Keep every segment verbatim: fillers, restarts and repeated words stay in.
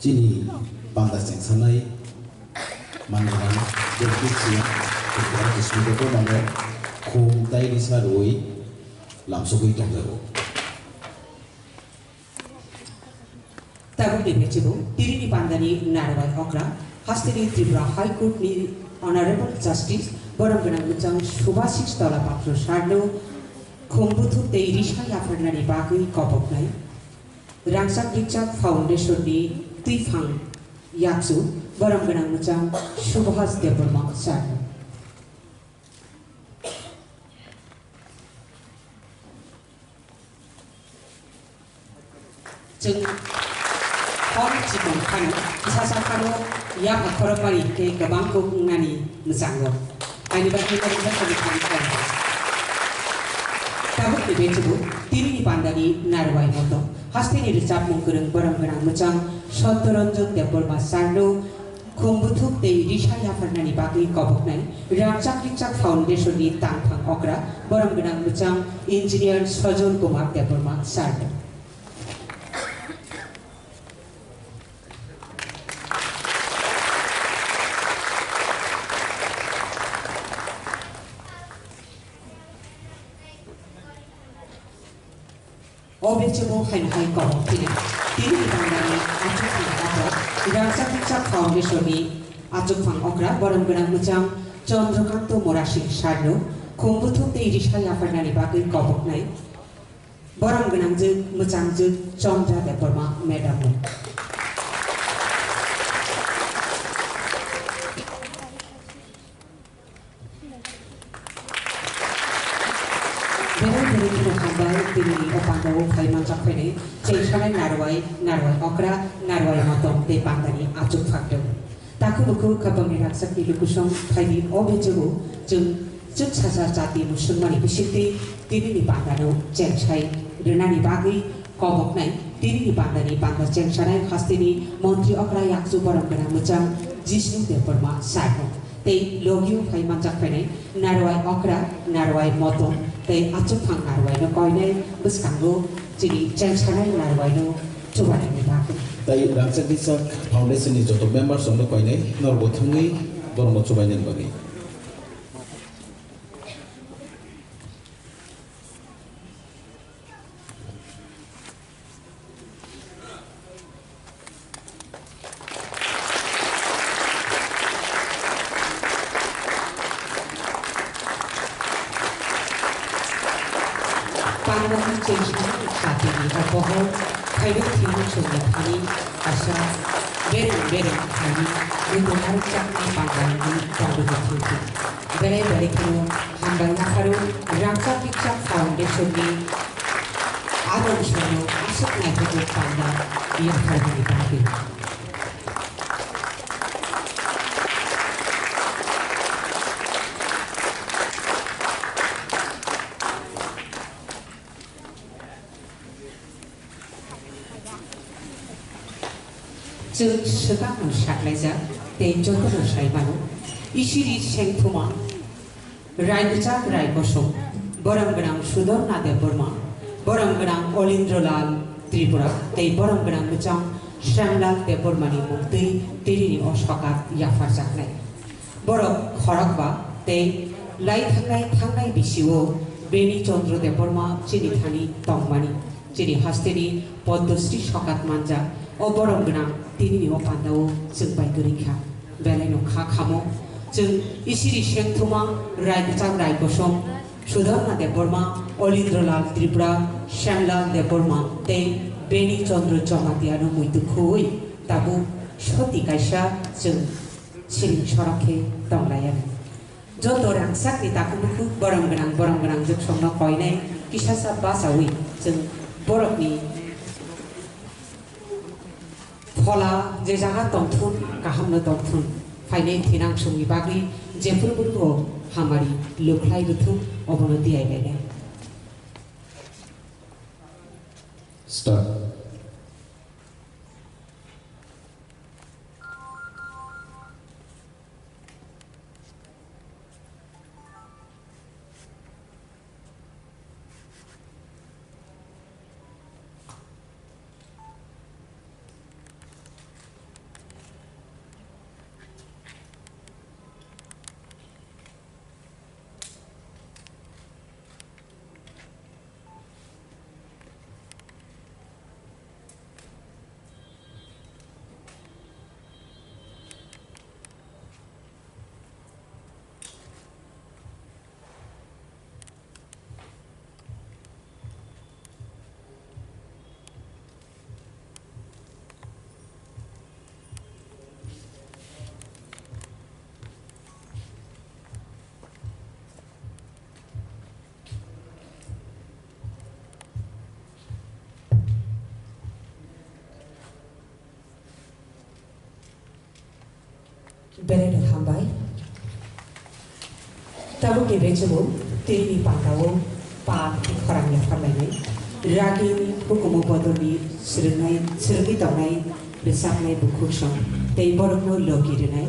Chini panda chengsanai manwirok Jagdish Singh, Tripura Dismito mano khum tai risa rwi lamsogwi tongjago. Tabukni bisingo tini ni pandani narwai okra hasteni Tripura High Court ni Honorable Justice borom gwnang mwchang Subhashish Dola Patro sir no khum buthuk tei risa yapharnani bagwi koboknai. Rangchak Rikchak Foundation ni twiphang yakchu borom gwnang mwchang Subhas Debbarma sir. Chwng hor chikon phano, kisa sa phano yapha khorokmani khe kwbang kok wngnani mwchango. Ani bagwi no rijak kami kami kong. Tabuk ni bechugo, tini ni pandani narwai moto. Hasteni rwchapmung kwrwng borom gwnang mwchang Satyaranjan Debbarma sir no khum buthuk tei risa yapharnani bagwi koboknai Rangchak Rikchak Foundation ni tangphang okra borom gwnang mwchang Engineer Sajal Kumar Debbarma sir no. O bisingo haino hai kobok phina. Tini ni bandani achukphang okra, Rangchak Rikchak Foundation ni achukphang okra, borom gwnang mwchang Chandrakanta Murasing sir no khum buthuk tei risa yapharnani bagwi koboknai. Borom gwnangjwk, mwchangjwk Chandra Debbarma madam no. Belai belai kheno hambai, tini ni o pandao phai manjak phainai, chengsanai narwai, narwai okra, narwai motom tei pandani achuk phakdwng. Takhuk bukhuk khabangni rangchakni lukusong phaidi o bisingo chwng chwk sasa jati mwswngmani bisingtwi tini ni pandano chengsai rwnani bagwi koboknai tini ni pandani panda chengsanai hasteni montri okra yakchu borom gwnang mwchang Jishnu Debbarma sir no. Tei logio phai manjak phainai narwai okra, narwai motom tei achukphang narwai no koinai bwskango chini chengsanai narwai no chubaini bagwi. Tai Rangchak Rikchak Foundation ni joto members rok no koinai norok bo thangwi borok no chubaini bagwi. Pangrokni chengsa satini o pohor khairok thwngwi chwngya thani kaisa bereng bereng thani nukung narwkjaknai pangrokni tongwi thangkha. Belai belai kheno hambai yapharo Rangchak Rikchak Foundation ni aro bwsano aswk naithokjak panda yapharmani bagwi. Chwng swkangno saklaijak tei jotono sai mano. Isiri sengthuma, rai bwchak rai kosom, borom gwnang Sudorna Debbarma, borom gwnang Olindrolal Tripura tei borom gwnang bwchang Shyamlal Debbarmani mungtwi tinini o sokat yapharjaknai. Borok khorokba tei lai thangnai thangnai bisio Beni Chandra Debbarma chini thani tongmani, chini hasteni Padmasri sokat manjak o borom gwnang tinini o pandao chwng bai kwrwi kha. Belai no kha khamo chwng isiri sengthuma rai bwchak rai kosom Sudharma Debbarma, Olindrolal Tripura, Shyamlal Debbarma tei Beni Chandra Jamatia no muitu khui tabuk soti kaisa chwng siring sorok khe tong lai ya. Joto rangchak ni takhuk bukhuk borom gwnang borom gwnang jwksong no koinai kisa sa bachaui chwng borok ni phola je jaga tongthun kaham no tongthun phainai thinang songni bagwi jephuru bo hamari lukhlai rwthung obono tiyai lainai. Start. Belai no hambai. Tabuk ni bechebo tini pangkao pa khorang ya khamlainai. Ragini hukumu bodolni srwngnai, srwngwi tongnai, rwchapnai bukhuk song tei borokno logi rwnai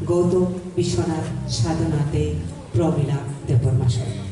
Gautam Biswanath Sadhana tei Promila Debbarma song.